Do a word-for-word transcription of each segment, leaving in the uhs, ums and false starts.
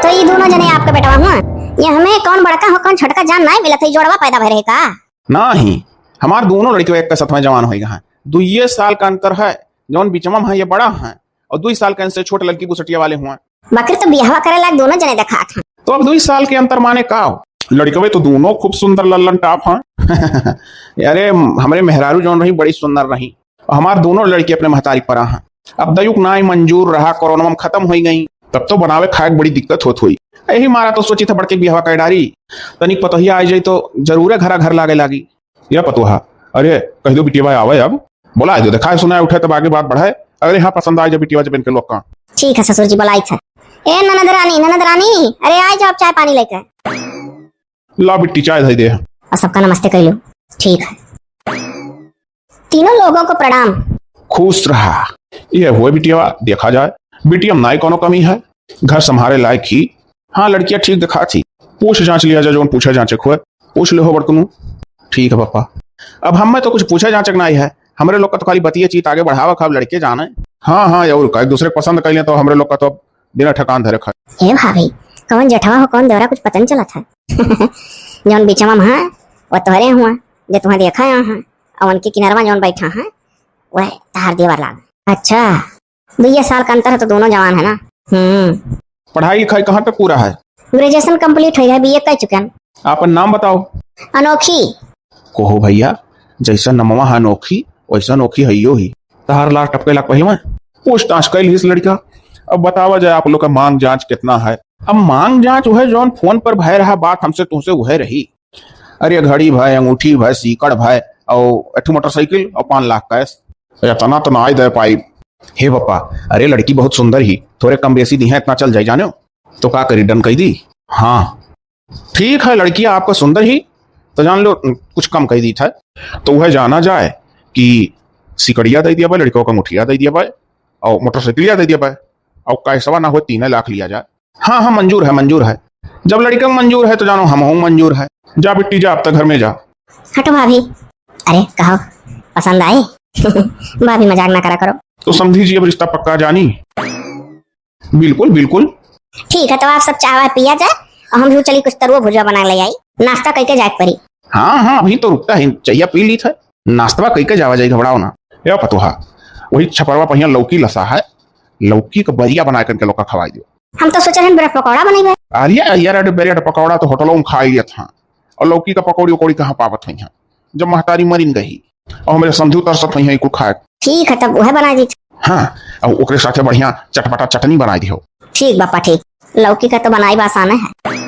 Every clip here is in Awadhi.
तो ई दोनों जने आपके बेटवा हुआ? ये हमें कौन बड़का हो, कौन छोटका जान नाहीं मिलत है, जोड़वा पैदा भय रहे का? नाहीं, हमार दोनों लड़के एक के साथ में जवान होइगा है। दुइये साल का अंतर है, जौन बिचमा में है ये बड़ा है, और दुई साल का इनसे छोट लड़की बुसटिया वाले हुआ। बाकिर तो बियाहवा करे लायक दोनों जने देखात हैं। तो अब दुई साल के अंतर माने का हो? लड़कवे तो दोनों खूब सुंदर लल्लन टाप हैं। अरे, हमरे मेहरारू जौन रही, बड़ी सुंदर रही, और हमार दोनों लड़की अपने महतारी पर हैं। अब दयुक नाई मंजूर रहा, कोरोना में खत्म हो गई, तब तो बनावे खाए के बड़ी दिक्कत होत हुई। यही मारा तो सोची था बड़के बियाहवा कर डारी, तनिक पतोहिया आ जाई तो जरूरे घरा घर लागे लागी। या पतोहा, अरे कह दो बिटिया भाई आवे, अब बोला दो, देखा सुना उठे तब आगे बात बढ़े। अरे हाँ, पसंद आ जाए बिटिया जब इनके लोग का। ठीक है ससुर जी, बोलाई थे। ए ननद रानी, ननद रानी, अरे आ जाओ, चाय पानी लेके। ला बिट्टी, चाय धई दे। और सबका नमस्ते कह लो। ठीक है। तीनों लोगों को प्रणाम। खुश रहा। ये हुए बिटिया, देखा जाए, बिटिया में नाई कोनो कमी है, घर संभारे लायक ही। हाँ, लड़कियां ठीक दिखा थी। पूछ जांच लिया जाए, जौन पूछे जांचे खुए, पूछ ले हो बड़कनू। ठीक है पापा, अब हमें तो कुछ पूछे जांचे के नाई है, हमरे लोग का तो खाली बतिये चीत आगे बढ़ावा खाब लड़के जाने। हाँ हाँ, और का एक दूसरे के पसंद कर लें तो हमरे लोग का तो बिना ठेकान धरे खाए। हे भाभी, कौन जेठवा हो, कौन देवरा, कुछ पता नहीं चलत है। जौन बिचवा में है, वो तोहरे हुआ, जे तुम्हें देखा यहाँ है, और उनके किनरवा जौन बैठा है, वह तहार देवर लाग। अच्छा, दुइये साल का अंतर है तो दोनों जवान है ना। हम्म। पढ़ाई लिखाई कहाँ तक पूरा है? Graduation complete हुई है, बीए कर चुके हैं। आपन नाम बताओ। अनोखी। कोहो भैया, जैसा नमवा है अनोखी, वैसा अनोखी हइयो ही। तहार लार टपके लाग पहिले में। पूछताछ कैल हिस लड़का। अब बतावा जाए आप लोग का मांग जांच कितना है। अब मांग जांच वह जौन फोन पर भय रहा बात हमसे तुमसे वह रही। अरे घड़ी भय, अंगूठी भय, सीकड़ भय, और एक ठो मोटरसाइकिल और पाँच लाख कैश। इतना तो ना ही दे पाई। हे पप्पा, अरे लड़की बहुत सुंदर ही, थोड़े कम बेसी दी है, इतना चल जाए जाने। तो का करी, डन कही दी? हाँ ठीक है, लड़की आपका सुंदर ही, तो जान लो कुछ कम कही दी था। तो वह जाना जाए कि सिकड़िया दे दिया भाई, लड़कों का अंगूठिया दे दिया भाई, और मोटरसाइकिलिया दे दिया भाई, और कैसवा ना हो तीन लाख लिया जाए। हाँ हाँ, मंजूर है, मंजूर है। जब लड़का मंजूर है तो जानो हम हूँ मंजूर है। जा बिट्टी जा, अब तक घर में जा। हटो भाभी। अरे कहो, पसंद आई? भाभी मजाक ना करा करो। तो समधी जी अब रिश्ता पक्का जानी? बिल्कुल बिल्कुल। ठीक है, तो आप सब चाय वाय पिया जाए और हम भी चली कुछ तरुआ भुजवा बना ले आई, नाश्ता कई के जाए के पड़ी। हाँ हाँ, अभी तो रुकता है, चाहिए पी ली था, नाश्तवा कई के जावा जाए, घबराओ ना। या पतोहा, वही छपरवा पहिया लौकी लसा है, लौकी का बरिया बना करके लोग का खवाई दियो। हम तो सोचे हैं ब्रेड पकौड़ा बनइबे। अरे यार, अरे ब्रेड पकौड़ा तो होटलों में खाई लेत हाँ, और लौकी का पकौड़ी उकौड़ी कहाँ पावत हुई हैं, जब महतारी मरिन गई और हमरे समधी तरसत हुई हैं कुल खाए। ठीक है, तब वह बना दी। हाँ, और ओकरे साथे बढ़िया चटपटा चटनी बनाई दियो। ठीक बापा, ठीक। लौकी का तो बनाई बा आसाने है।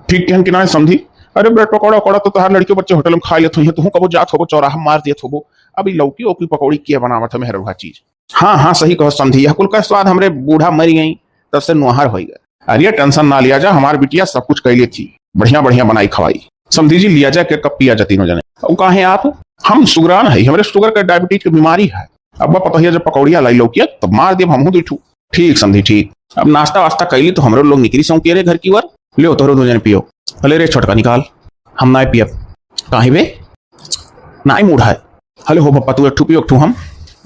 ठीक कहन कि ना समधी? अरे ब्रेड पकौड़ा उकौड़ा तो तोहार लड़के बच्चे होटल में खा लेत हुई हैं, तुहूँ कबो जात होबो, चौराहा मार देत होबो। अब ई लौकी ओकी पकौड़ी के बनावत है मेहरुआ चीज? हाँ हाँ, सही कहो समधी, यह कुल का स्वाद हमरे बूढ़ा मरी गई तब से नोहर होई गए। अरे टेंशन ना लिया जा, हमार बिटिया सब कुछ कई लेत ही, बढ़िया बढ़िया बनाई खवाई। समधी जी लिया जा के कप पिया जा तीनों जने। और काहे आप? हम सुगरान है, हमरे सुगर का डायबिटीज की बीमारी है। अब पतोहिया जब पकौड़िया लाई लौकिया तब मार देब हमहू दू ठू। ठीक समधी ठीक। अब नाश्ता वास्ता कैली तो हमरो लोग निकली सौंकी रे घर की ओर। ले तोहरो दो जने पियो। अले रे छोटका निकाल, हम नाय पियब। काहे बे? नाई मूड है। हले हो पप्पा, तू एक ठू पियो, एक ठू हम।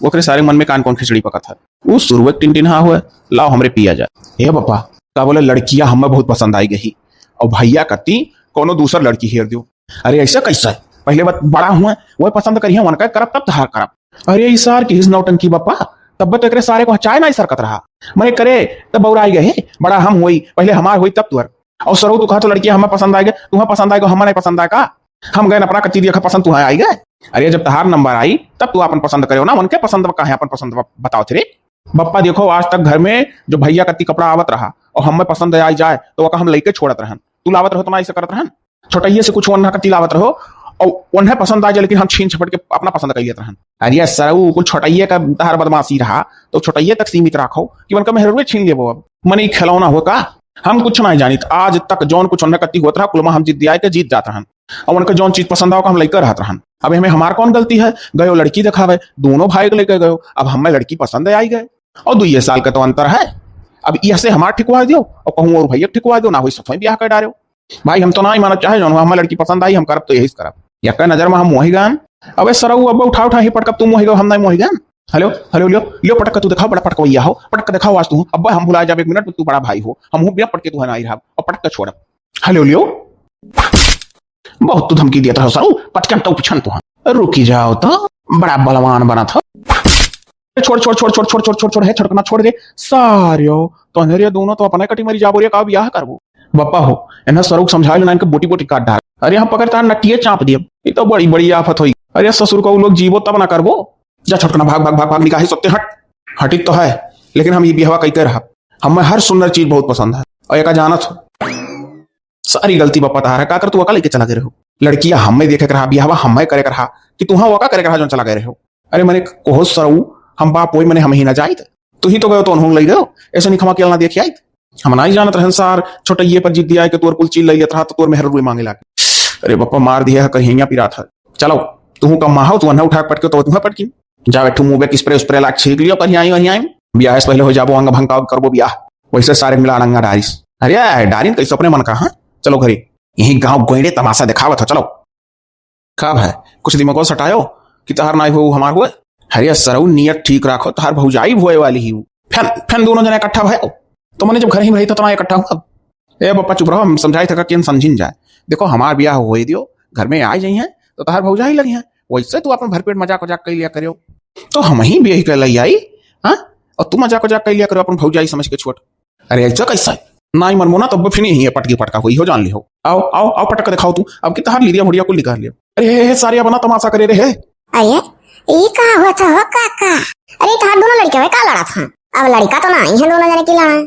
ओकरे सारे मन में कान कौन खिचड़ी पकत है। उ शुरुए टिनटिन हाँ हुए, लाओ हमरे पिया जाए। हे पप्पा, का बोले, लड़किया हमें बहुत पसंद आई गई, और भैया कती कोनो दूसर लड़की हेर दियो। अरे ऐसा कैसा है? पहले बत-, बड़ा हुआ, वह पसंद करिए, उनका करब तब तहार करब। अरे ई सार की हिज नौटंकी पप्पा, तब तो एकरे सारे को चाय ना सरकत रहा। मने करे तब बौराई गए, बड़ा हम होई, पहले हमार होई तब तुअर। और सरऊ तू कहा तो लड़किया हमें पसंद आएगा, तुम्हें पसंद आएगा, हमें नहीं पसंद आएगा। हम गए अपना कच्ची दिया पसंद, तू आई गए। अरे जब तहार नंबर आई तब तू अपन पसंद करे ना, उनके पसंद का है, अपन पसंद ब-, बताओ थे रे। बप्पा देखो, आज तक घर में जो भैया कत्ती कपड़ा आवत रहा और हमें पसंद आई जाए तो ओका हम लइके छोड़त रहन, तू लावत रहो तो ना ऐसे करत रहन। छोटइये से कुछ ओन्हा कत्ती लावत रहो और ओन्हे पसंद आ जाए, लेकिन हम छीन छपट के अपना पसंद कर लेत रहन। अरे सरऊ, कुल छोटइये का तहार बदमाशी रहा तो छोटइये तक सीमित रखो कि उनका मेहरुए छीन लेबो। अब मने ई खिलौना हो का? हम कुछ नहीं जानित, आज तक जौन कुछ ओन्हे कत्ती होत रहा कुलमा हम जीत दिया के जीत जात रहन। अब उनका जौन चीज पसंद आओ का हम लइके रहत रहन। अब हमें हमार कौन गलती है? गयो लड़की दिखावे, दोनों भाई के लेके गयो, अब हमें लड़की पसंद आई गए। और दुइये साल का तो अंतर है। अब यह से हमार ठिकवा दियो और कहूँ और भैया ठिकवा दियो, ना हुई सतवें ब्याह कर डालो। भाई हम तो ना ही मानत चाहे जौन हुआ, हमें लड़की पसंद आई, हम करब तो यही से करब। यक्का नजर में हम मोही गन। अबे सरऊ, अब उठा उठा ही पटकब, तू मोही गो, हम नहीं मोही गन। हेलो, हेलो, लियो, लियो, पटक के तू देखाओ, बड़ा पटकवैया हो, पटक के देखाओ आज तू। अब हम भुला जाब एक मिनट में, तू बड़ा भाई हो, हम हूँ बिना पटके तू है ना रहा, और पटक के छोड़ब। हेलो, लियो, बहुत तू धमकी दिया था सरू, पटकन तो पिछन तू। रुकी जाओ तो, बड़ा बलवान बना था। छोड़, छोड़, छोड़, छोड़, छोड़, छोड़, छोड़, छोड़, है छोटकना, छोड़ दे। सारियो, तो अंधेरिया दोनों तो अपने कटी मरी जाबो रे, का बियाह करबो? बप्पा हो, इन्हें सरू के समझाए लेना, इनके बोटी बोटी काट डाल। अरे हम पकड़ता नटिये चाप दिए, ये तो बड़ी बड़ी आफत होई। अरे ससुर का उ लोग जीवो तब ना करबो। जा छोटकना, भाग, भाग, भाग, भाग, निकाहे सोते हट। हटित तो है, लेकिन हम ये बियाहवा कई कर रहा। हमें हर सुंदर चीज बहुत पसंद है, और एका जानत हो। सारी गलती बप्पा तहार है, का कर तू अका लेके चला गए रहो। लड़किया हमें देखे के रहा, बियाहवा हमें करे के रहा, कि तुहा ओका करे के रहा, जो चला गए रहो। अरे मने कोहो सरऊ, हम बाप वही मने हम ही ना जाइत। तू ही तो गयो तो उन्होंने ले गयो, ऐसे नहीं खमा के ना देख आइत। हम नहीं जानत रहन सार, छोटइये पर जिद दिया है कि तोर कुल चीज ले लेत रहा, तो तोर मेहर रुई मांगे लागे। अरे बप्पा मार दिया है, करिहैया पिरात है। चलो, तू कम माहो, तू अन्ना उठा के पटके, तो तू पटकी। जा बैठू, मुंह पे स्प्रे उस्प्रे लाग छींक लियो, कहीं आई, वहीं आई। बियाह से पहले हो जाबो, अंग भंग का करबो बियाह। वैसे सारे मिला अंगा डारिस। अरे डारिन कैसे अपने मन का, हाँ? चलो घरे, यही गांव गोइड़े तमाशा दिखावत हो, चलो। का भाई, कुछ दिमागो सटायो कि तहार नाई हो, हमार हुए? अरे सरऊ, नियत ठीक राखो, तहार भौजाई हुए वाली ही। फेन, फेन दोनों जने इकट्ठा भयो। तो मने जब घर ही में रही तो तना इकट्ठा हुआ। ए बप्पा चुप रहो, हम समझाई थका कि हम समझिन जाए। देखो हमार बियाह होए दियो, घर में आ जाई हैं तो तहार भौजाई लगी हैं, वैसे तू अपन भरपेट मजाक वजाक कर लिया करियो। तो हम ही बियाह कर लई आई, हाँ? और तू मजाक वजाक कर लिया करो अपन भौजाई समझ के छोट। अरे ऐसा कैसा है? नाई मनबो ना तब फिर यही है पटकी पटका हुई हो, जान ली हो। आओ, आओ, आओ पटक के दिखाओ तू, अब की तहार लीरिया भुड़िया कुल निकाल लियो। अरे हे, हे, सारे अपना तमाशा करे रहे। अरे, ई का हुआ था हो काका? अरे, तहार दोनों लड़के हुए का लड़ा था? अब लड़का तो ना आई है दोनों जने की लड़ा।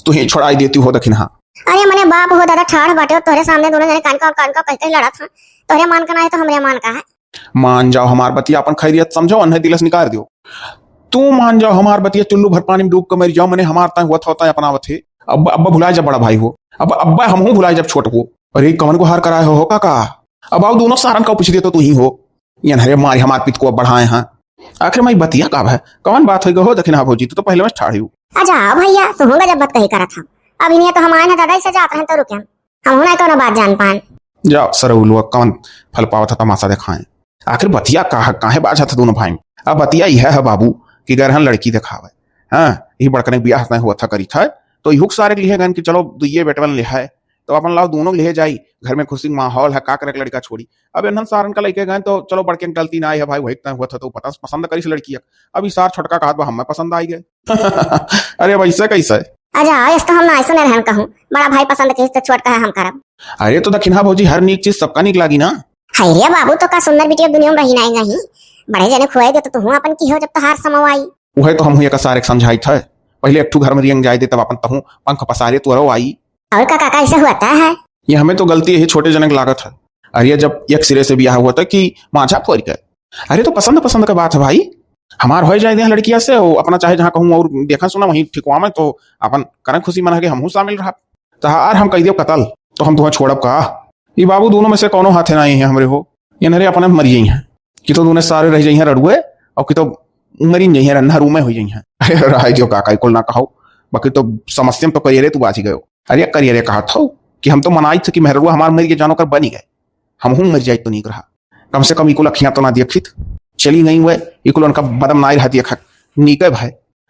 तू ही छोड़ाई देती हो दखिनहा। अरे मने बाप हो दादा, ठाढ़ बाटे हो, तोहरे सामने दोनों जने कान का और कान का कह कह लड़ा था। तोहरे मान का ना है तो हमरे मान का है। मान जाओ हमार बतिया, अपन खैरियत समझो, अन्हे दिलस निकाल दियो। तू मान जाओ हमार बतिया, चुल्लू भर पानी में डूब के मर जाओ, मने हमार ताई हुआ था, ताई अपनावत है। अब, अब भुलाए जब बड़ा भाई हो, अब, अब हम हूँ भुलाए जब छोट हो। अरे कमन को हार कराए हो, हो काका? अब आओ दोनों सारन का पूछ दे तो तू ही हो। ये हरे मारी हमार पित को बढ़ाए हैं। आखिर मैं बतिया का है? कौन बात होई गो हो दखिनहा भौजी, तू तो पहले में ठाड़ी हूँ। अच्छा आओ भैया, तू होगा जब बात कही करा था। अब इन्हें तो हम आए ना दादा, इसे जात रहन तो रुके हम। हम ना कोनो बात जान पान। जाओ सरऊ लोग, कौन फल पावत है तमाशा दिखाएं। आखिर बतिया का है, काहे बाझा था दोनों भाई में? अब बतिया यह है बाबू कि गरहन लड़की दिखावे। हाँ, यही बड़कने बियाह नहीं हुआ था करी था, तो इहुक सारे के लिए गन कि चलो दुइये बेटवन ले है, तो अपन लाओ दोनों ले जाई, घर में खुशी के माहौल है, का करे के लड़का छोड़ी। अब इन्हन सारन का लइके गए तो चलो बड़के गलती ना आई है भाई, वही तय हुआ था तो पता पसंद करी से लड़की। अब ई सार छोटका कहत बा हमें पसंद आई गए। अरे अब ऐसे कैसे? अच्छा, इस तो हम ना ऐसे नहीं रहन कहूँ, बड़ा भाई पसंद कही तो छोटका है हम करब। अरे तो दखिनहा भौजी, हर नीक चीज सबका नीक लागी ना। हाय रे बाबू, तो का सुंदर बिटिया दुनिया में रही नहीं गई, बड़े जने खुआई दे तो तू अपन की हो जब तोहार समो आई। उहे तो हम हुई का सारे के समझाई था, पहले एक ठू घर में रियंग जाए दे तब अपन तहूँ पंख पसारे तोरो आई। और का काका ऐसा हुआ था है? ये हमें तो गलती यही छोटे जने के लागत है। अरे जब एक सिरे से बियाह हुआ था कि माझा फोर के। अरे तो पसंद पसंद का बात है भाई, हमार हो जाए दे लड़किया से, वो अपना चाहे जहाँ कहूँ और देखा सुना वहीं ठिकवा में, तो अपन करन खुशी मना के हमहूँ शामिल रहा। तहार हम कह दियो कतल, तो हम तुम्हें छोड़ब का? ई बाबू दोनों में से कौनो हाथे ना आई है हमरे हो, ये नरे अपने मर जाई हैं, कि तो दोनों सारे रह जाई हैं रड़ुए, और कि तो मरी जाई हैं रन्ना रूमे हो जाई हैं। अरे रह दियो काका, कुल ना कहो, बाकी तो समस्या में तो करियरे तू बाजी गयो। अरे करियरे कहा था कि हम तो मनाई थे कि मेहरुआ हमार मर के जानो कर बनी गए, हम हूँ मर जाए तो नीक रहा, कम से कम इकुल अखियाँ तो ना देखित, चली गई हुए, इकुल उनका बदम ना रहा देखा, नीक है भाई।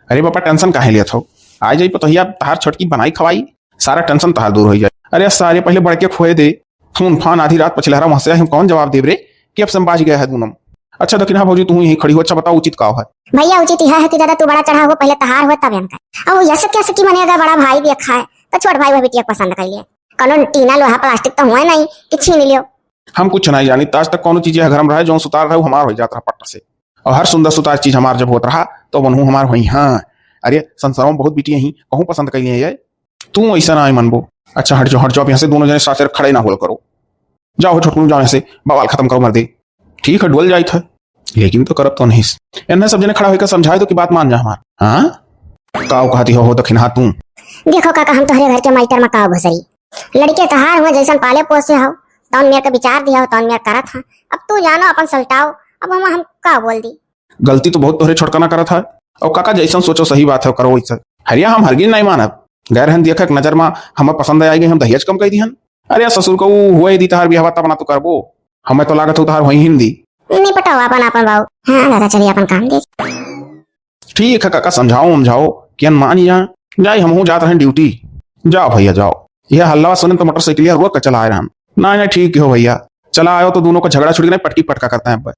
अरे बापा टेंशन काहे लिया था, आ जाई पतोहिया तहार छोटकी बनाई खवाई, सारा टेंशन तहार दूर हो जाए। अरे सारे पहले बड़के खोए दे, फोन फान आधी रात पछिलहरा वहां से हम कौन जवाब देब रे कि अब संबाज गया है दूनम। अच्छा दखिनहा भौजी तू यहीं खड़ी हो, अच्छा बताओ उचित का है? भैया उचित यह है कि दादा तू बड़ा चढ़ा हुआ, पहले तहार हुआ तब इनका। अब यस क्या सकी मने अगर बड़ा भाई देखा है तो छोट भाई वह बिटिया पसंद कर लिया, कौनो टीना लोहा प्लास्टिक तो हुआ नहीं कि छीन लियो। हम कुछ नहीं जानी, आज तक कौनो चीज यह घर में रहा जो सुतार रहा हमार हो जात रहा पट्ट से, और हर सुंदर सुतार चीज हमार जब होत रहा तो वनहु हमार हुई। हाँ अरे संसारों में बहुत बिटिया ही कहूँ पसंद कर लिए ये। तू ऐसा ना आए मनबो। अच्छा हट जाओ, हट जाओ, अब यहाँ से दोनों जने साथ खड़े ना होल करो। जाओ छोटकू जाओ यहाँ से, बवाल खत्म करो मर्दे। ठीक है डोल जाइत है, लेकिन तो करब तो नहीं। इन्हें सब जने खड़ा होकर समझाए दो कि बात मान जा हमार। हाँ काव कहती हो, हो दखिनहा तू। देखो काका हम तोहरे घर के माइटर में काव घुसरी, लड़के तहार हुआ जैसन पाले पोसे हो, तौन मेर के विचार दिया हो, तौन मेर करत हा। अब तू जानो अपन सलटाओ, अब हम हम का बोल दी। गलती तो बहुत तोहरे छोटकना करत है, और काका जैसन सोचो सही बात है करो वैसन। हरिया हम हरगिज नहीं मानब, गैर हन देखक नजर मा हमें पसंद आई गई, हम दहेज कम कह दिहन। अरे ससुर को हुए दी तहार बियाह तब ना तो करबो, हमें तो लागत हो तहार वही हिंदी। नहीं पटाओ अपन अपन बाबू। हाँ दादा चलिए अपन काम देख। ठीक है काका, समझाओ, समझाओ, केन मानी जाए। जाई, हमहू जात रहन ड्यूटी। जाओ भैया, जाओ। यह हल्ला सुने तो मोटरसाइकिलिया रोक के चला आए रहन। नहीं, नहीं, ठीक हो भैया, चला आयो तो दोनों का झगड़ा छुट गया, पटकी पटका करता है अब।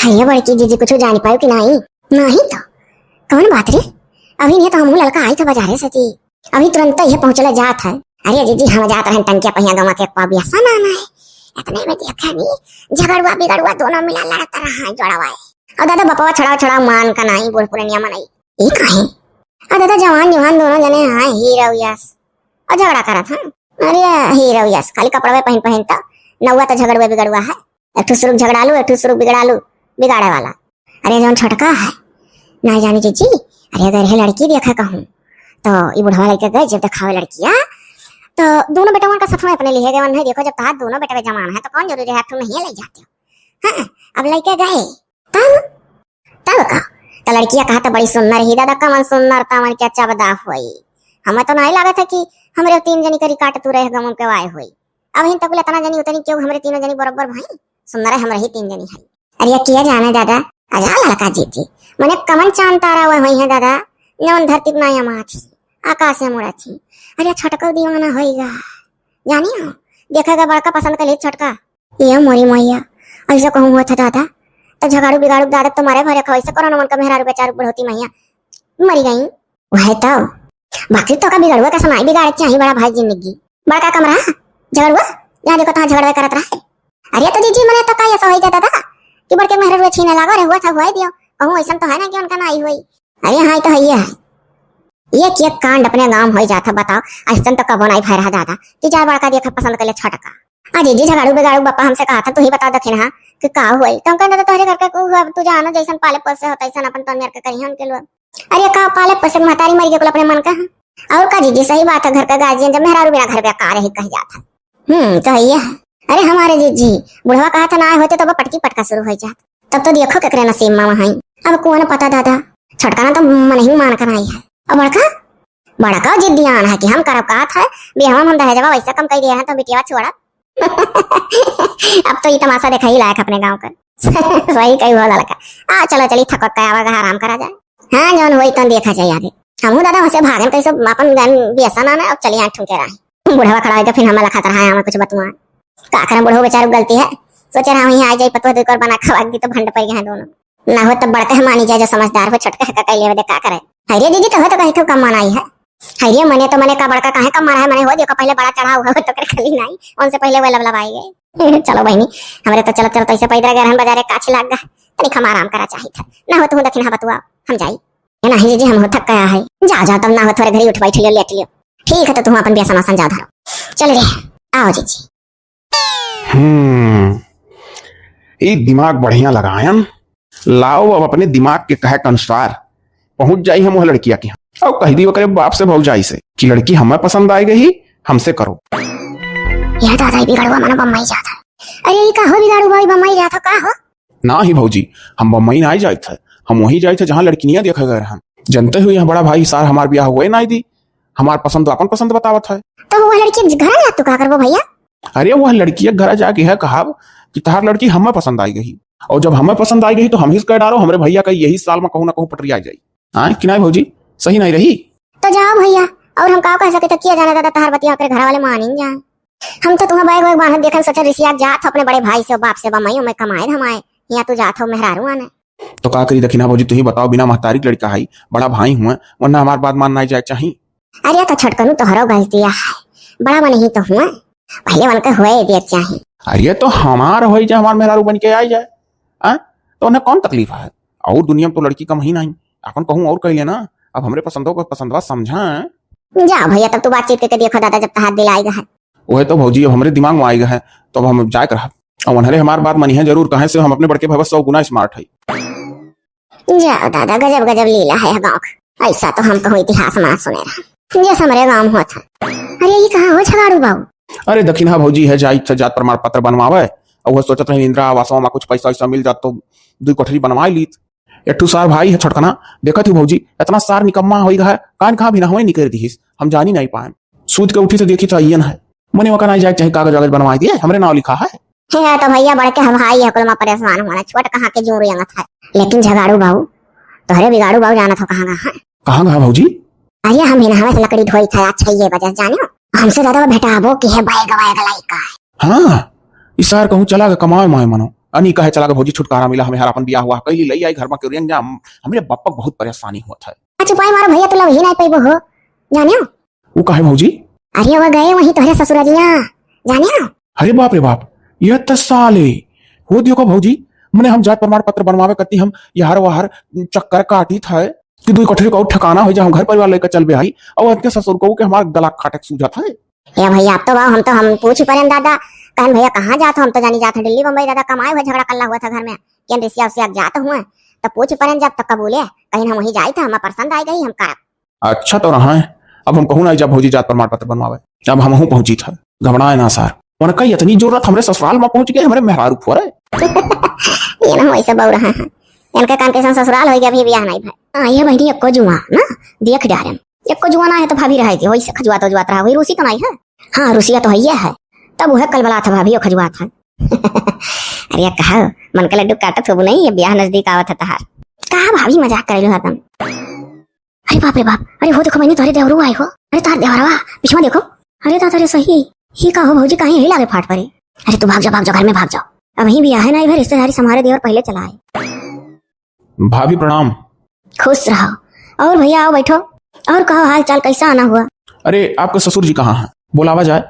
है ये बड़की जीजी, कुछ जान पायो कि नहीं? नहीं तो कौन बात रे, अभी नहीं तो हमहू ललका आई था बाजारे से जी। अभी तुरंत ये पहुँचले जात है। अरे जीजी, हम जात रहन टंकिया पहिया गवा के एक पाव बियाह सामान है, इतने में देखा नहीं, झगड़ुआ बिगड़ुआ दोनों मिला लड़त रहा है, जोड़वा है। और दादा बपवा छड़ाओ छड़ाओ मान का नाई, बूढ़ पुरनिया मनई। ई काहे? और दादा जवान जवान दोनों जने हैं, हीरो यस, और झगड़ा करत हैं। अरे हीरो यस, खाली कपड़वे पहिन पहिन तो नौवा तो झगड़ुआ बिगड़ुआ है। एक ठो सुरुक झगड़ालू, एक ठो सुरुक बिगड़ालू, बिगाड़े वाला। अरे जौन छोटका है, ना जानी जीजी, अरे अगर है लड़की देखा कहूँ तो ई बुढ़वा लइके गए जब देखावे लड़किया, तो दोनों बेटवन का साथ में अपने लिए गए, नहीं देखो जब तहार दोनों बेटवे जवान है तो कौन जरूरी है तुम नहीं ले जाते हो। हाँ, अब लइके गए तब, तब का, तो लड़किया कहा तो बड़ी सुंदर ही दादा, कमन सुंदर तमन क्या चबदा होई। हमें तो नहीं लागत है कि हमरे तीन जनी करी काट तू रहे गमन के वाय होई। अब हिन तक इतना जनी उतनी क्यों हमरे तीनों जनी बरोबर भाई, सुंदर है हमरे ही तीन जनी है। अरे किया जाने दादा, अजा लड़का जीती, मने कमन चांद तारा हुए हुई है दादा, जौन धरती पर ना माँ थी, आकाश में उड़ा थी। अरे छोटको दीवाना होइगा, जानी हो, देखेगा बड़का पसंद कर ले छोटका। ये मोरी मैया, ऐसे कहूँ हुआ था दादा, तो झगाड़ू बिगाड़ू दादा तुम्हारे भरे खाओ, ऐसे करो ना मन का मेहरारू बेचारू बुढ़ौती मैया मरी गई। वह तो, बाकी तो का बिगड़ुआ का समाई बिगाड़े चाहिए बड़ा भाई जिंदगी। बड़का कमरा, झगड़ुआ, यहाँ देखो तहाँ झगड़वे करत रहे। अरे तो जीजी मने तो का ऐसा हो जाता था कि बड़के मेहरारू छीने लागो रे, हुआ था हुआ दियो, कहूँ ऐसा तो है ना कि उनका ना आई हुई। अरे हाँ, ये तो है, ये है। ये के कांड अपने गांव हो जाता, बताओ, ऐसा तो कबो नहीं भय रहा दादा कि चार बड़का देखा पसंद कर ले छोटका। आ जीजी झगड़ू बिगाड़ू बप्पा हमसे कहा था, तू ही बता दखिन हाँ कि का हुई, तो हम कहने तो तोहरे घर का को हुआ, तू जानो जैसन पाले पोसे होता ऐसन अपन तन मेर के करिए उनके लोग। अरे का पाले पोसे के महतारी मर गई कुल अपने मन का है। और का जीजी सही बात है, घर का गार्जियन जब मेहरारू बिना घर पे का रही कह जाता है। हम्म, तो है ये है। अरे हमारे जीजी, बुढ़वा कहा था ना आए होते तो वो पटकी पटका शुरू हो जात। तब तो देखो केकरे नसीब में वहां। अब कौन पता दादा, छोटका ना तो मन ही मान कर आई है। और बड़का, बड़का जिद्दियान है कि हम करब कहा था, बिहवा में हम दहेजवा वैसे कम कह दिया है तो बिटिया छोड़ा। अब तो ये तमाशा देखा ही लायक अपने गांव का। सही कही वो लड़का। आ चलो चली थक के आवा, आराम करा जाए। हाँ जौन होई तन देखा जाए आगे। हमहू दादा वैसे भागन कैसे अपन गन बेसन आना, अब चली आठ ठुमके रहे। बुढ़वा खड़ा होके फिर हमें लखत रहा है, हमें कुछ बतुआ। का करम बुढ़ऊ बेचारू गलती है, सोचे रहा वहीं आ जाई पतोह दुई कोर बना खवा दी तो भंड पड़ गए हैं दोनों। ना हो तब बड़का है मानी जाए जो समझदार हो, छोटका है का कह लेवे दे का करे। हरिये दीदी तो हो तो कही तो कम मनाई है। हरिये मने तो मने का बड़का काहे कम मना है, मने हो देखो पहले बड़ा चढ़ा हुआ हो तो कर खली नाई, उनसे पहले वो लबलबाई गए। चलो बहनी, हमरे तो चलत चलत ऐसे पैदल गए रहन बाजारे, काछी लाग गए, तनिक हम आराम करा चाहित है। ना हो तू दखिन बतुआ, हम जाई। ये नहीं जीजी, हम हो थक गया है। जा जा तब ना हो थोड़े घड़ी उठ बैठ लियो, लेट लियो। ठीक है तो तू अपन बेसन वसन जा धरो। चल रे, आओ जीजी। हम्म, ई दिमाग बढ़िया लगायन। लाओ, अब अपने दिमाग के कहे के अनुसार पहुंच जाई हम वह लड़किया के यहाँ। और कह दी ओकरे बाप से भौजाई से कि लड़की हमें पसंद आए गई, हमसे करो। यह दादा, ई बिगड़ुआ मनो बम्बई जात है। अरे, ई का हो बिगाड़ू भाई, बम्बई जात हो का हो? ना ही भौजी, हम बम्बई ना जाइत है, हम वहीं जाइत है जहाँ लड़किनिया देखा गए रहन। जनते हुए यहाँ बड़ा भाई सार हमार ब्याह हुए ना दी, हमार पसंद तो अपन पसंद बतावत है। तो वह लड़की घर जात तो का करबो भैया? अरे वह लड़की घर जाके है कहब कि तहार लड़की हमें पसंद आई गई, और जब हमें पसंद आई गई तो हम ही कह डारो, हमरे भैया का यही साल में कहूँ ना कहूँ पटरी आ जाई। हाँ कि नहीं भौजी, सही नहीं रही? तो जाओ भैया, और हम का कह सके, तो किया जाने दादा, तहार बतिया ओकरे घर वाले मानिन जाए। हम तो तुम्हें बैग वैग बांधत देखन सोचल रिसिया जात हो अपने बड़े भाई से, बाप से, बम्बई में कमाए धमाए, यहाँ तू जात हो मेहरारू आने। तो का करी दखिना भौजी, तू ही बताओ, बिना महतारी के लड़का है, बड़ा भाई हुआ, वरना हमार बात मान ना जाए चाही। अरे तो छोटकनू तोहरो गलतिया है, बड़ा मन ही तो हुआ, पहले मन के हुए दे चाही। अरे तो हमार हो जाए, हमार मेहरारू बन के आ जाए, हाँ? तो उन्हें कौन तकलीफ है? और दुनिया में तो लड़की कम ही नहीं, अपन कहूँ और कह लेना। अब हमरे पसंदों को पसंदवा समझा। जा भैया, तब तू बातचीत करके देखो दादा, जब तहार दिल आएगा है। वह तो भौजी अब हमरे दिमाग में आएगा है, तो अब हम जाए कर। अब उन्हरे हमार बात मानी है जरूर, कहे से हम अपने बड़के भाई बस सौ गुना स्मार्ट है। जा दादा, गजब गजब लीला है गाँव का। ऐसा तो हम कहूँ इतिहास में ना सुने रहे, जैसे हमरे गाँव में होत है। अरे ये कहाँ हो झगाड़ू बाबू? अरे दखिना भौजी है, जाइत है जात प्रमाण पत्र बनवावे, और वह सोचत रहे इंदिरा आवास में कुछ पैसा वैसा मिल जात तो दुई कोठरी बनवा लीत। एक ठू सार भाई है छोटकना, देखत ही भौजी, इतना सार निकम्मा होई गया है, कान कहाँ भी ना होए निकल दिहिस, हम जानी नहीं पाए। सूत के उठी तो देखी तो आइए ना है, मने वका ना जाए चाहे कागज वागज बनवा दिए, हमरे नाव लिखा है। हे, तो भैया बड़के हम भाई है, कुल मा परेशान होना, छोट कहाँ के जोर यंगत है। लेकिन झगाड़ू बाबू, तोहरे बिगाड़ू बाबू जानत हो कहाँ गए हैं? कहाँ गए भौजी? अरे हम हिनहवे से लकड़ी ढोई था, अच्छा ये वजह जानियो। हमसे ज्यादा वो भेटाबो की है, बैग वैग लइका है। हाँ, ई सार कहूँ चला गए कमाए माए मनो। अनी कहे चला गए भौजी छुटकारा मिला, हमें हर अपन बियाह हुआ कैली लई आई घर में क्यों रेंग जा, हम-, हमरे बापक बहुत परेशानी हुआ था। अच्छा उपाय मारो भैया, तू लव ही नहीं पैबो हो, जानियो। वो काहे भौजी? अरे वो गए वहीं तोहरे ससुररिया, जानियो। अरे बाप रे बाप, यह तो साले। हो देखो भौजी, मने हम जात प्रमाण पत्र बनवावे कती हम यार वाहर चक्कर काटी था कि दुई कठरी को ठिकाना हो जा, हम घर परिवार लेकर चल बे आई। और उनके ससुर को के हमार गला काटे सूझा था। ए भैया, अब तो बाबू हम तो हम पूछ परेन दादा, कहन भैया कहाँ जात हो, हम तो जानी जात है दिल्ली बम्बई दादा, कमाए हुए झगड़ा कल्ला हुआ था घर में, केन रिसिया उसिया जात हुए, तो पूछ परेन जब तो कबूले, कहीं हम वहीं जाई था, हमें पसंद आई गई, हम करब। अच्छा तो रहा है, अब हम कहूँ ना जब भौजी जात प्रमाण पत्र बनवावे, अब हमहू पहुँची था, घबराए ना सार, उनका इतनी जरूरत हमरे ससुराल में पहुँच गए, हमरे मेहरारू फोरे। ये ना वैसे बहु रहा है, इनका काम कैसन ससुराल हो गया, अभी ब्याह नहीं भाई। हाँ ये बहनी एको जुआ ना देख डारे, एको जुआ ना है तो भाभी रहे थी, वही से खजुआत उजुआत रहा, वही रूसी तो नहीं है। हाँ रूसिया तो है ये है, तब वह कल बला था भाभी, वो खजुआत है। अरे कहा मन के लड्डू काटत हो नहीं, ये ब्याह नजदीक आवत है तहार। कहा भाभी मजाक करे लो हरदम। अरे बाप रे बाप, अरे हो देखो बहनी तोहरे देवरू आए हो। अरे तार देवरवा, पिछवा देखो। अरे दादा रे सही, ही का हो भौजी, काहे यही लागे फाट परे? अरे तू भाग जा, भाग जा, घर में भाग जाओ। अब ही ब्याह है ना, ये रिश्तेदारी संभारे देवर पहले चला आए। भाभी प्रणाम। खुश रहो। और भैया आओ बैठो। और कहो हाल चाल, कैसा आना हुआ? अरे आपके ससुर जी कहाँ हैं? बुलावा जाए,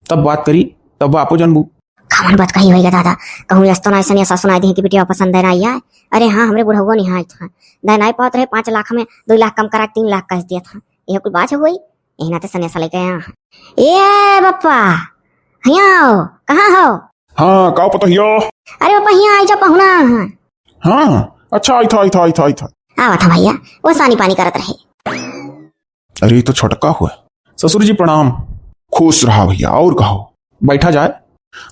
तब बात करी, तब आपो जनबू। कवन बात कही होइगा दादा, कहूँ यस तो ना ऐसा नहीं ऐसा सुनाई दे कि बिटिया पसंद है ना आया। अरे हाँ, हमरे बुढ़ऊ नहीं आए था, दे नहीं पावत रहे, पाँच लाख में दो लाख कम करा के तीन लाख कह दिया था। यह कुल बात है हुई, यही नाते सनेसा लेके आया। ए बप्पा, हियाँ आओ, कहाँ हो? हाँ, का पतोहिया? अरे बप्पा, हियाँ आई जा, पहुना है। हाँ, अच्छा, आई था, आई था, आई था, आई था। आवा था भैया, वो सानी पानी करत रहे। अरे, ई तो छोटका हुआ। ससुर जी प्रणाम। खुश रहा भैया, और कहो। बैठा जाए।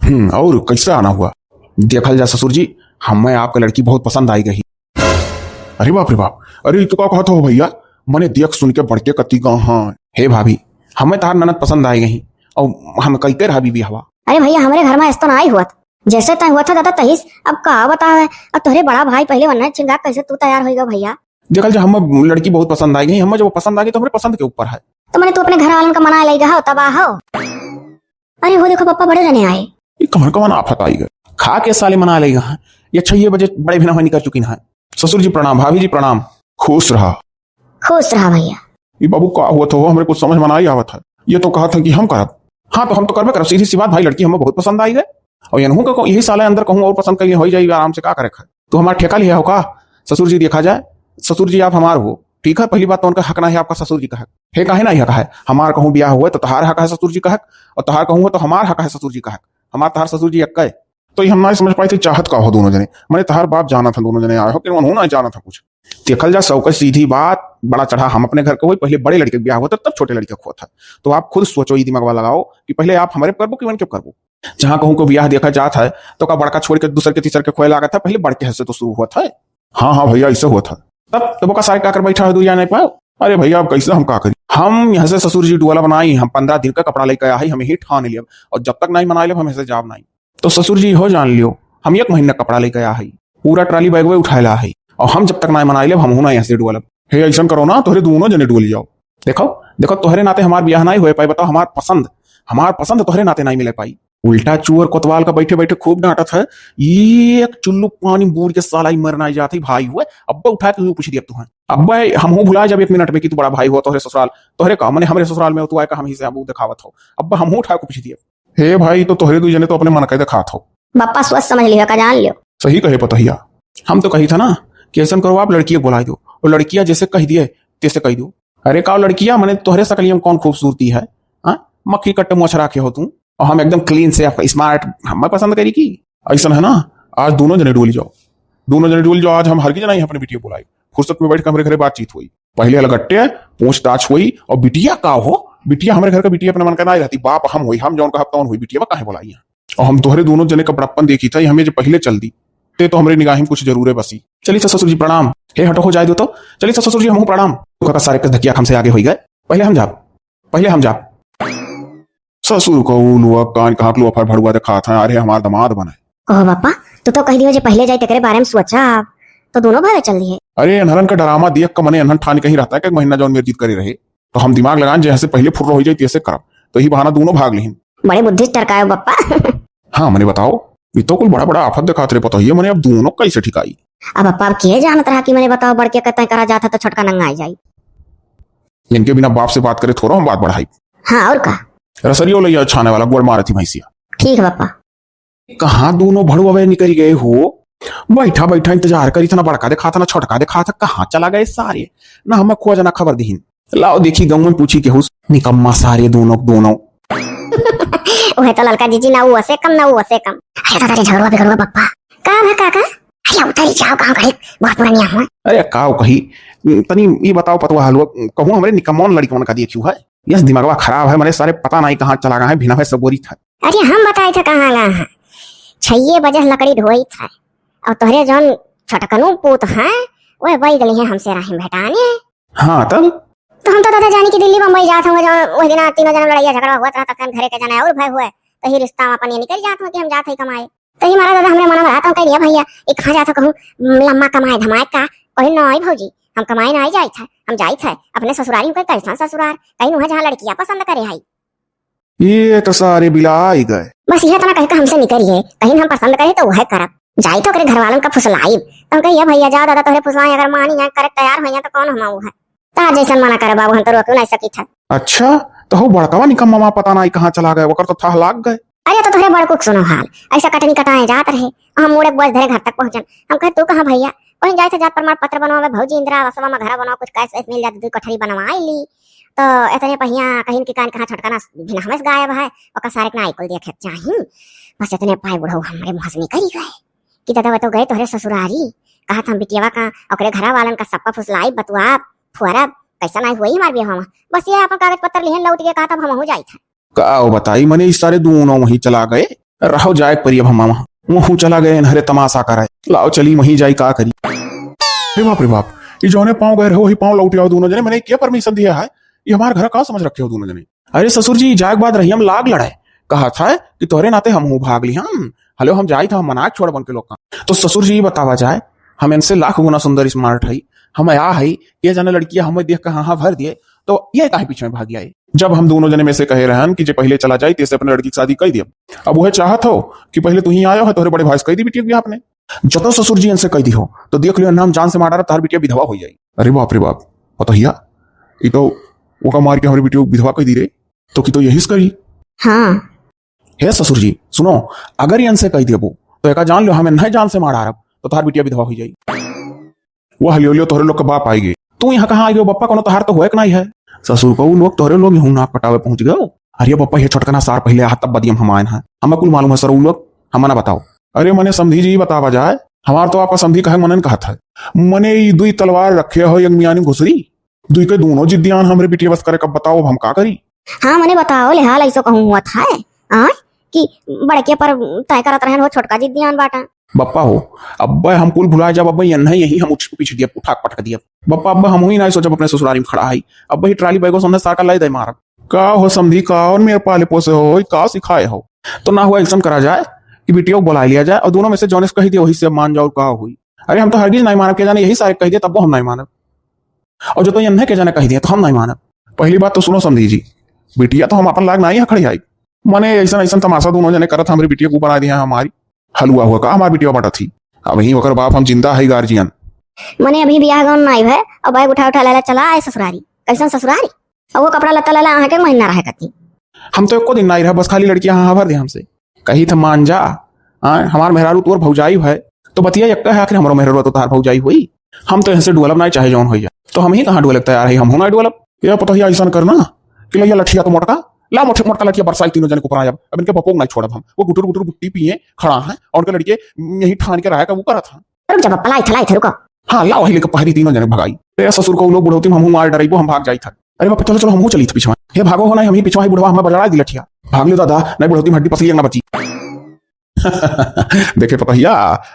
हम्म, और कैसा आना हुआ? देखल जा ससुर जी, हमें आपका लड़की बहुत पसंद आई गई। अरे बाप रे बाप, अरे ई तो का कहत हो भैया, मने देख सुन के बड़के कति गा हाँ। हे भाभी, हमें तार ननद पसंद आई गई और हम कई के रहा बीबी हवा। अरे भैया, हमरे घर में ऐसा तो ना आई हुआ था, जैसे तय हुआ था दादा तहिस। अब का बतावे, अब तोहरे बड़ा भाई पहले वन्ना चिंगा कैसे तू तैयार होइगा भैया? देखल जा, हमें लड़की बहुत पसंद आई गई, हमें जब पसंद आ गई तो हमरे पसंद के ऊपर है। तो मने तू अपने घर वालन का मना लेगा हो, तब आ हो। अरे हो देखो पप्पा बड़े जने आए। ये कमर कमन आफत आई गए? खा के साले मना लेगा है। ये छह बजे बड़े भिना निकल चुकी ना है। ससुर जी प्रणाम, भाभी जी प्रणाम। खुश रहा। खुश रहा भैया। ये बाबू का हुआ था, हमरे कुछ समझ में नहीं आवत है। ये तो कहा था कि हम करब। हाँ, तो हम तो करबे करब, सीधी सी बात भाई, लड़की हमें बहुत पसंद आई गए। और यनहू का को-, यही साले अंदर कहूँ और पसंद कहीं हो जाए, आराम से का करे खाए। तू हमारा ठेका लिया हो का? ससुर जी देखा जाए, ससुर जी आप हमार हो, ठीक है, पहली बात तो उनका हक ना है आपका ससुर जी का हक है, काहे ना हक है? हमार कहूँ ब्याह हुआ तो तहार हक है ससुर जी का हक, और तहार कहूँ हुआ तो हमार हक है ससुर जी का हक। हमार तहार ससुर जी अक्का है। तो ये हम ना समझ पाए थे, चाहत का हो दोनों जने, मैंने तहार बाप जाना था, दोनों जने आए हो कि उन्होंने ना जाना था कुछ। देखल जा, सौ का सीधी बात, बड़ा चढ़ा हम अपने घर के होई, पहले बड़े लड़के के ब्याह होता, तब छोटे लड़के को होता। तो आप खुद सोचो, ये दिमाग वाला लगाओ कि पहले आप हमारे करबो कि उनके करबो। जहाँ कहूँ को ब्याह देखा जात है, तो का बड़का छोड़ के दूसर के तीसर के खोए लागत है, पहले बड़के से तो शुरू होत है। हाँ, हाँ भैया, ऐसे होत है। तब, तब का सारे का कर बैठा है, दू या नहीं पाओ। अरे भैया, अब कैसे हम का करी? हम यहाँ से ससुर जी डोला बनाई, हम पन्द्रह दिन का कपड़ा लेके आए, हम यही ठान लिया, और जब तक नहीं मना लेब, हम ऐसे जाब नहीं। तो ससुर जी हो जान लियो, हम एक महीना कपड़ा लेके आ हई, पूरा ट्राली बैग वे उठाए ला हई, और हम जब तक ना मनाई लेब, हम हूँ ना यहाँ से डुअलब। हे, ऐसन करो ना, तोहरे दोनों जने डुअल जाओ। देखो, देखो, तोहरे नाते हमार ब्याह नहीं हुए पाई, बताओ, हमार पसंद, हमार पसंद तोहरे नाते नहीं मिले पाई। उल्टा चुअर कोतवाल का बैठे बैठे खूब डांटत है, एक चुल्लू पानी बूर के साला ही मरना जात है भाई हुए। अब उठा के पूछ दिया तू है, अब हम हूँ भुला जब एक मिनट में कि तू बड़ा भाई हो, तोहरे ससुराल, तोहरे का मने हमरे ससुराल में हो, तू आए का हम ही से अब दिखावत हो, अब हम हूँ उठा के पूछ दिया। हे भाई, तो तोहरे दुई जने तो अपने मन के देखात हो। बापा सोच समझ लियो का जान लियो। सही कहे पतोहिया। हम तो कही था ना कि ऐसन करो, आप लड़किया को बुलाई दो, और लड़किया जैसे कह दिए तैसे कह दो। अरे का लड़किया, मने तोहरे सकलिया में कौन खूबसूरती है? हाँ, मक्खी कट्टे मोछ राखे हो तू, और हम एकदम क्लीन से स्मार्ट, हमें पसंद करी की। ऐसन है ना, आज दोनों जने डोली जाओ, दोनों जने डोली जाओ। आज हम हर की जना ही अपने बिटिया बुलाई, फुर्सत में बैठ के हमरे घरे बातचीत हुई। पहले अलगट्टे पूछताछ हुई, और बिटिया का हो, बिटिया हमरे घर का बिटिया अपने मन का ना रहती, बाप हम हुई, हम जौन कहब तौन हुई, बिटिया काहे बोलाई है? और हम तोहरे दोनों जने का बड़प्पन देखी था, हमें जो पहले चल दी, ते तो हमरे निगाह में कुछ जरूरे बसी। चली तो ससुर जी प्रणाम। हे हटो, हो जाए दो तो। चली तो ससुर जी, हमहू प्रणाम। तो का सारे के धकिया हमसे आगे होई गए। पहले हम जाब, पहले हम जाब। ससुर को उलुआ कान कहाँ के लुआ फर भड़ुआ दिखात है, अरे हमार दामाद बने। कहो बापा, तू तो कह दियो जे पहले जाए तेकरे बारे में सोचा। तो दोनों भागे चल दिए। अरे, एन्हरन का डरामा देख के मने एन्हन ठान कहीं रहता है कि एक महीना जौन मेर जिद करे रहे, तो हम दिमाग लगान जैसे पहले फुर्र हो जाए तैसे करब, तो यही बहाना दोनों भाग लिहिन। बड़े बुद्धि से टरकायो बप्पा। हाँ, मने बताओ, ये तो कुल बड़ा बड़ा आफत दिखात रहे, पता ही है मने अब दोनों कैसे ठिकाई। अब बप्पा, अब के जानत रहा कि मने बताओ, बड़के के तय करा जात है तो छोटका नंगाई जाई। इनके बिना बाप से बात करे थोड़ा हम बात बढ़ाई। हाँ, और का? रसरियो लइया छाने वाला गोड़ मारत ही भैंसिया। ठीक है बप्पा। कहाँ दोनों भड़ुआ निकल गए हो? बैठा बैठा इंतजार करी था, ना बड़का देखा था, ना छोटका देखा था, कहाँ चला गए सारे? ना हमें खोज, ना खबर दिहिन। लाओ देखी गाँव में पूछी केहू से, निकम्मा सारे दोनों, दोनों। वह तो ललका जीजी ना वो से कम, ना वो से कम। अरे दादा रे झगड़ुआ बिगड़ुआ बप्पा। का है काका? अरे उतरी जाओ, गाँव घड़ी बहुत पुरानिया हुआ। अरे काव कही, तनी ये बताओ पतवा हलवा, कहूँ हमरे निकम्मौन लड़कवन का देखियो है? यस दिमागवा खराब है, मने सारे पता नहीं कहाँ चला गए हैं, भिना है सब बोरी था। अरे हम बताए थे कहाँ गए हैं, छइये बजे लकड़ी ढोई था, और तोहरे जौन छोटकनू पूत हैं, वह वही गली हैं हमसे राही भेटाने। हाँ तब? तो हम तो दादा जानी कि दिल्ली बम्बई जात हुए, जौन वह दिन तीनों जन लड़ाइया झगड़ा हुआ था, तखन घरे के जने और भय हुए, तो ही रिश्ता में अपन ये निकल जात हुए कि हम जात है कमाए। तो ही मारा दादा हमरे मन में रहत हो, कह दिया भैया, ये कहाँ जात हो कहूँ, लम्मा कमाए धमाए का? कही नहीं भौजी, हम कमाए नहीं जाइत है, हम जाइत है अपने ससुरारी। कही कैसन ससुरार? कही वहाँ जहाँ लड़कियाँ पसंद करे है। ये तो सारे बिलाई गए। बस यह तना कह के हमसे निकरी है, कहीं हम पसंद करे तो वह करब, जाई तो ओकरे घर वालन का फुसलाइब। तो हम कही, "ये भैया जा दादा, तोहरे फुसलाई अगर मानी जाए, करे तैयार हो जाए तो कौन हम वो है?" तो आज जैसन मना करे बाबू, हम तो रोक नहीं सकी था। अच्छा, तो हो बड़कवा निकम्मा पता नहीं कहाँ चला गए, ओकर तो थाह लाग गए। अरे तो तोहरे बड़कू के सुनो हाल, ऐसा कटनी कटाए जात रहे, हम मुड़े बोझ धरे घर तक पहुँचन। हम कहे, "तू कहाँ भैया?" कहीं जाए थे जात प्रमाण पत्र बनवावे, भौजी इंदिरा आवासवा में घर बनवा, कुछ कैश वैश मिल जाते, दो कोठरी बनवाए ली। तो इतने पहिया कहीं की कान कहाँ छोटका ना भिनहमस गायब है, ओका सारे के ना आइकुल देखे चाही। बस इतने पाए बुढ़ऊ हमरे मुँह से निकल गए कि दादा वो तो गए तोहरे ससुरारी, कहा था हम बिटियावा का, ओकरे घरा वालन का सबका फुसलाई बतुआ फुअरब, कैसा नहीं हुई हमार बियाह। बस ये अपन कागज पत्र लिहन लौट के कहा था हम जाई था। का बताई मने, ई सारे दोनों वहीं चला गए। रहो जाए परी अब हम वहाँ, वहू चला गए इन्हरे तमाशा करे। लाओ चली वहीं जाई का करी। रे बाप रे बाप, ई जौने पाँव गए रहो वही पाँव लौट आओ दोनों जने। मने क्या परमिशन दिया है? ये हमारे घर का समझ रखे हो दोनों जने? अरे ससुर जी, जाए के बाद रही हम लाग लड़ाए, कहा था कि तोहरे नाते हमहू भाग ली हम। हलो हम जाई था, हम मना के छोड़ बन के लोग का। तो ससुर जी ये बतावा जाए, हम इनसे लाख गुना सुंदर स्मार्ट है, हम या है, ये जाने लड़कियां हमें देख के हाँ हाँ भर दिए, तो ये काहे पीछे में भाग आए? जब हम दोनों जने में से कहे रहन कि जे पहले चला जाए, तेसे अपने लड़की की शादी कर दिया। अब वह चाहत हो कि पहले तू ही आयो है, तोहरे बड़े भाई से कह दी बिटिया के ब्याह अपने। जतो ससुर जी इनसे कह दी हो, तो देख लियो, ना हम जान से मार डारब, तोहार बिटिया विधवा हो जाई। अरे बाप रे बाप, पतोहिया, ई तो ओका मार के हमरे बिटिया विधवा कह दी रे, तो की तो यही से करी। हाँ। हे ससुर जी, सुनो, अगर इनसे कह देबो, तो एका जान लो, हमें नहीं जान से मार डारब, तो तोहार बिटिया विधवा हो जाई। वह लियो लियो तोहरे लोग के बाप आइगे। तू यहाँ कहाँ आइगे बप्पा? कोनो तोहार तो होए के नहीं है। ससुर को उ लोग तोहरे लोग हूँ नाक पटावे पहुँच गयो। अरे बप्पा, ये छोटकना सार पहले आहा तब बदियम हम आयन है। हमें कुल मालूम है सर, उ लोग हमें ना बताओ। अरे मने समधी जी बतावा जाए, हमार तो आपका समधी कहे मने न कहत है। मने ई दुई तलवार रखे हो एक मियानी घुसरी, दुई के दोनों जिद्दियान हमरे बिटिया बस करे, कब बताओ अब हम का करी? हाँ मने बताओ ले हाल ऐसो कहूँ हुआ था, आय, कि बड़के पर तय करत रहन हो छोटका जिद्दियान बाटा। बप्पा हो, अब्बे हम कुल भुला जाब, अब्बे यन्हे यही हम उठ, पीछ दियब, उठा के पटक दियब। बप्पा, अब्बे हम ही ना सोचब अपने ससुरारी में खड़ा है, अब्बे ही ट्राली बैगो सामने सार का लाई दे मारब। का हो समधी, का और मेरे पाले पोसे हो, का सिखाए हो? तो ना हुआ ऐसन करा जाए कि बिटिया को बुला लिया जाए और दोनों में से जौने से कह दिया वही से मान जाओ, का हुई? अरे हम तो हरगिज नहीं मानब, के जाने यही सारे कह दिया तब वो हम नहीं मानब। और जो तो यन्हे के जाने कह दिया तो हम नहीं मानब। पहली बात तो सुनो समधी जी, बिटिया तो हम अपन लाग नहीं है खड़ी आई। मने ऐसन ऐसन तमाशा दोनों जने करत हमरी बिटिया को बना दिया हमारी। हलुआ हुआ का हमार बिटिया बटा थी। अब ही ओकर बाप हम जिंदा है गार्जियन। मने अभी बियाह गौन नाई है, अब बैग उठा उठा लेला चला आए ससुरारी। कैसन ससुरारी? अब वो कपड़ा लत्ता लेला आके महीना रहे कती। हम तो एको दिन नाई रहे, बस खाली लड़कियां हाँ भर दे हमसे। कही था मान जा, हाँ, हमार मेहरारू तोर भौजाई है, तो बतिया यक्का है, आखिर हमरो मेहरारू तो तार भौजाई हुई। हम तो यहाँ से डुअलब ना, चाहे जौन हो जाए, तो हम ही कहाँ डुअलब तैयार है, हम हो ना डुअलब। ये पता ही ऐसा करना कि लइया लठिया तो मोटका, ला मोट-, मोटका लठिया बरसाई तीनों जने को पराया। अब इनके बपोग नहीं छोड़ब हम, वो गुटुर गुटुर बुट्टी पिए खड़ा है और उनके लड़के यही ठान के रहा का वो करत है। रुक जा बप्पा, लाई था, लाई था, रुको। हाँ, लाओ, ही लेके पहरी तीनों जने भगाई। ए ससुर को लोग बुढ़ौती में हमहू मार डराइबो, हम भाग जाई था। अरे बाप, चलो, चलो, हमहू चली था पिछवा। हे भागो हो ना, हम ही पिछवा ही बुढ़वा, हमें बजड़ा दी लठिया। भाग लियो दादा, नहीं बुढ़ौती में हड्डी पसली एक ना बची। देखे पतहिया,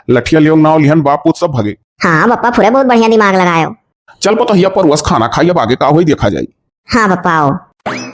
लठिया लियो नाव लिहन, बाप पूत सब भगे। हाँ बप्पा, फुरे बहुत बढ़िया दिमाग लगायो। चल पतहिया, परुआ से खाना खाई, अब आगे का होई देखा जाई। हाँ बप्पा, आओ।